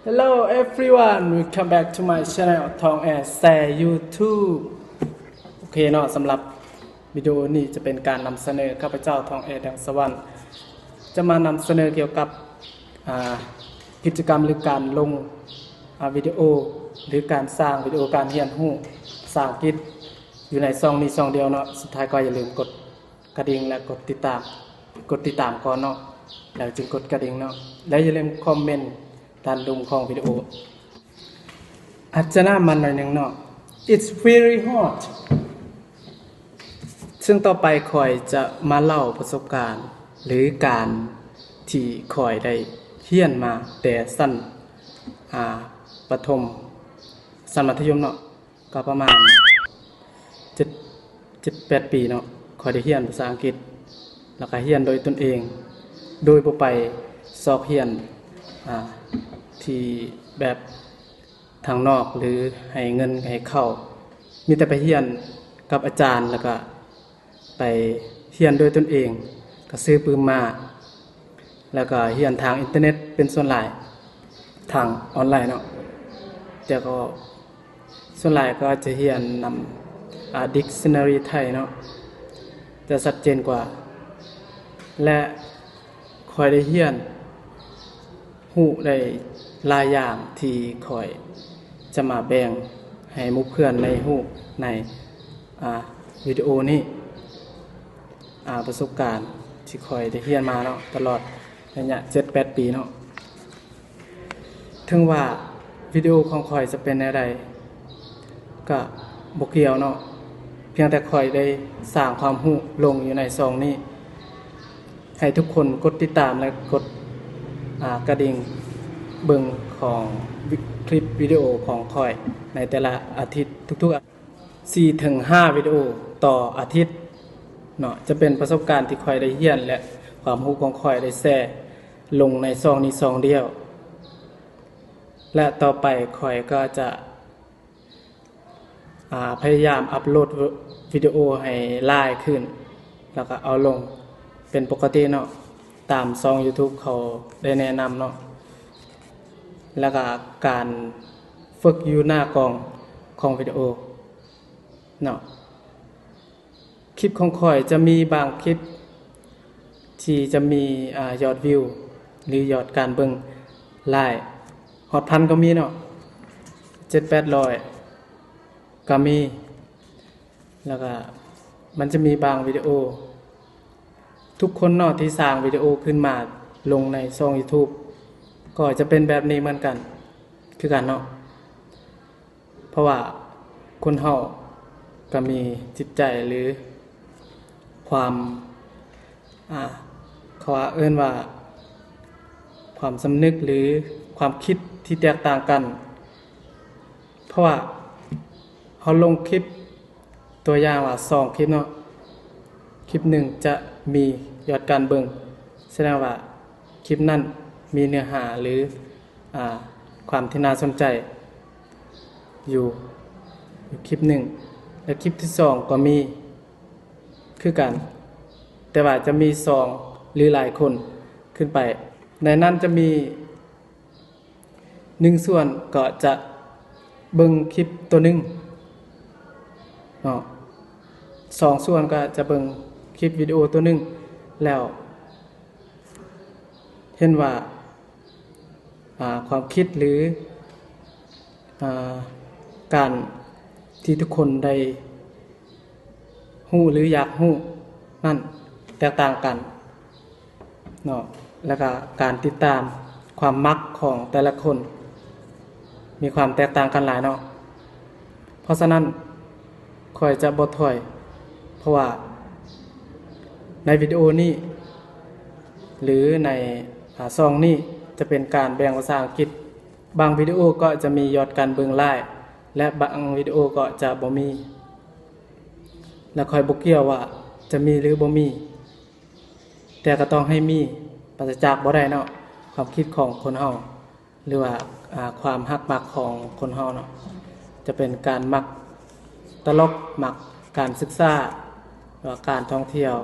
Hello everyone, welcome back to my channel ທອງແອແຊຢູທູບ. ໂອເຄເນາະ, ສຳລັບວິດີໂອນີ້ຈະເປັນການນຳສະເໜີ ຂ້າພະເຈົ້າ ທອງແອ ແດງສະຫວັນ ຈະມານຳສະເໜີກ່ຽວກັບ ອາ ກິດຈະກຳ ຫຼື ການລົງ ອາ ວິດີໂອ ຫຼື ການສ້າງວິດີໂອການຮຽນຮູ້ພາສາອັງກິດ ຢູ່ໃນຊ່ອງນີ້ຊ່ອງດຽວເນາະ. ສຸດທ້າຍກໍຢ່າລືມກົດ ກະດິ່ງ ແລະ ກົດຕິດຕາມ, ກົດຕິດຕາມກ່ອນເນາະ ແລ້ວຈຶ່ງກົດກະດິ່ງເນາະ ແລະ ຢ່າລືມຄອມເມັນດ້ານລຸ່ມຂອງວິດີໂອ. ອາດຈະໜາວມາໜ້ອຍໜຶ່ງເນາະ. It's very hot. ເຊິ່ງຕໍ່ໄປຂ້ອຍຈະມາເລົ່າປະສົບການ ຫຼື ການທີ່ຂ້ອຍໄດ້ຮຽນມາແຕ່ຊັ້ນ ອາ ປະຖົມ ຊັ້ນມັດທະຍົມເນາະ. ກໍປະມານເຈັດ ເຈັດແປດປີເນາະ, ຂ້ອຍໄດ້ຮຽນພາສາອັງກິດ ແລ້ວກໍຮຽນໂດຍຕົນເອງ ໂດຍບໍ່ໄປຊອກຮຽນ ອາ ທີ່ແບບທາງນອກ ຫຼື ໃຫ້ເງິນໃຫ້ເຂົ້າ, ມີແຕ່ໄປຮຽນກັບອາຈານ ແລ້ວກໍ ໄປຮຽນໂດຍຕົນເອງ, ກໍຊື້ປຶ້ມມາ ແລ້ວກໍຮຽນທາງອິນເຕີເນັດເປັນສ່ວນຫຼາຍ, ທາງອອນລາຍເນາະ. ແຕ່ກໍສ່ວນຫຼາຍກໍຈະຮຽນນຳ ອາ dictionary ໄທເນາະ, ຈະຊັດເຈນກວ່າ ແລະ ຂ້ອຍໄດ້ຮຽນ ຮູ້ໄດ້ຫຼາຍຢ່າງທີ່ຂ້ອຍຈະມາແບ່ງໃຫ້ໝູ່ເພື່ອນໄດ້ຮູ້ໃນ ອາ ວິດີໂອນີ້, ອາ ປະສົບການທີ່ຂ້ອຍໄດ້ຮຽນມາເນາະ ຕະຫຼອດໄລຍະເຈັດແປດປີເນາະ. ເຖິງວ່າວິດີໂອຂອງຂ້ອຍຈະເປັນແນວໃດ ກະບໍ່ກ່ຽວເນາະ, ພຽງແຕ່ຂ້ອຍໄດ້ສ້າງຄວາມຮູ້ລົງຢູ່ໃນຊ່ອງນີ້ ໃຫ້ທຸກຄົນກົດຕິດຕາມ ແລະ ກົດ ອາ ກະດິ່ງເບິ່ງຂອງ ຄລິບວິດີໂອຂອງຂ້ອຍໃນແຕ່ລະອາທິດ, ທຸກໆ ສີ່ເຖິງຫ້າວິດີໂອຕໍ່ອາທິດເນາະ. ຈະເປັນປະສົບການທີ່ຂ້ອຍໄດ້ຮຽນ ແລະ ຄວາມຮູ້ຂອງຂ້ອຍໄດ້ແຊລົງໃນຊ່ອງນີ້ຊ່ອງດຽວ ແລະ ຕໍ່ໄປຂ້ອຍກໍຈະ ອາ ພະຍາຍາມອັບໂຫຼດວິດີໂອໃຫ້ຫຼາຍຂຶ້ນ ແລ້ວກໍເອົາລົງເປັນປົກກະຕິເນາະ, ຕາມຊ່ອງ YouTube ເຂົາໄດ້ແນະນຳເນາະ, ແລ້ວກໍການຝຶກຢູ່ໜ້າກ້ອງຂອງວິດີໂອເນາະ. ຄລິບຂອງຂ້ອຍຈະມີບາງຄລິບທີ່ຈະມີ ອາ ຍອດວິວ ຫຼື ຍອດການເບິ່ງຫຼາຍ ຮອດພັນກໍມີເນາະ, ເຈັດແປດຮ້ອຍກໍມີ. ແລ້ວກໍມັນຈະມີບາງວິດີໂອ, ທຸກຄົນເນາະທີ່ສ້າງວິດີໂອຂຶ້ນມາລົງໃນຊ່ອງ YouTube ກໍຈະເປັນແບບນີ້ເໝືອນກັນ ຄືກັນເນາະ. ເພາະວ່າຄົນເຮົາກໍມີຈິດໃຈ ຫຼື ຄວາມ ອາ ເຂົາວ່າ ເອີ້ນວ່າຄວາມສຳນຶກ ຫຼື ຄວາມຄິດທີ່ແຕກຕ່າງກັນ. ເພາະວ່າເຮົາລົງຄລິບ ຕົວຢ່າງວ່າສອງຄລິບເນາະ, ຄລິບໜຶ່ງຈະມີຍອດການເບິ່ງ ສະແດງວ່າຄລິບນັ້ນມີເນື້ອຫາ ຫຼື ອາ ຄວາມທີ່ໜ້າສົນໃຈຢູ່ ຢູ່ຄລິບໜຶ່ງ ແລະ ຄລິບທີສອງກໍມີຄືກັນ, ແຕ່ວ່າຈະມີສອງ ຫຼື ຫຼາຍຄົນຂຶ້ນໄປ. ໃນນັ້ນຈະມີ ໜຶ່ງສ່ວນກໍຈະເບິ່ງຄລິບຕົວໜຶ່ງເນາະ, ສອງສ່ວນກໍຈະເບິ່ງຄລິບວິດີໂອຕົວໜຶ່ງ ແລ້ວເຫັນວ່າ ອາ ຄວາມຄິດ ຫຼື ອາ ການທີ່ທຸກຄົນໄດ້ ຮູ້ ຫຼື ຢາກຮູ້ນັ້ນແຕກຕ່າງກັນເນາະ, ແລ້ວກະການຕິດຕາມຄວາມມັກຂອງແຕ່ລະຄົນມີຄວາມແຕກຕ່າງກັນຫຼາຍເນາະ. ເພາະສະນັ້ນ ຂ້ອຍຈະບໍ່ຖອຍ, ເພາະວ່າໃນວິດີໂອນີ້ ຫຼື ໃນ ອາ ຊ່ອງນີ້ຈະເປັນການແບ່ງພາສາອັງກິດ. ບາງວິດີໂອກໍຈະມີຍອດການເບິ່ງຫຼາຍ ແລະ ບາງວິດີໂອກໍຈະບໍ່ມີ. ແລະ ຂ້ອຍບໍ່ກ່ຽວວ່າຈະມີ ຫຼື ບໍ່ມີ, ແຕ່ກໍຕ້ອງໃຫ້ມີ, ປາສະຈາກບໍ່ໄດ້ເນາະ. ຄວາມຄິດຂອງຄົນເຮົາ ຫຼືວ່າ ອາ ຄວາມຮັກມັກຂອງຄົນເຮົາເນາະ, ຈະເປັນການມັກຕະຫຼົກ, ມັກການສຶກສາ ຫຼືວ່າການທ່ອງທ່ຽວ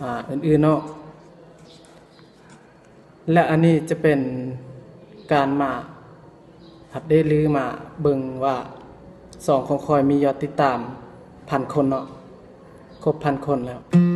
ອາ ອື່ນໆເນາະ. ແລະ ອັນນີ້ຈະເປັນ ການມາອັບເດດ ຫຼື ມາເບິ່ງວ່າຊ່ອງຂອງຂ້ອຍມີຍອດຕິດຕາມພັນຄົນເນາະ, ຄົບພັນຄົນແລ້ວ.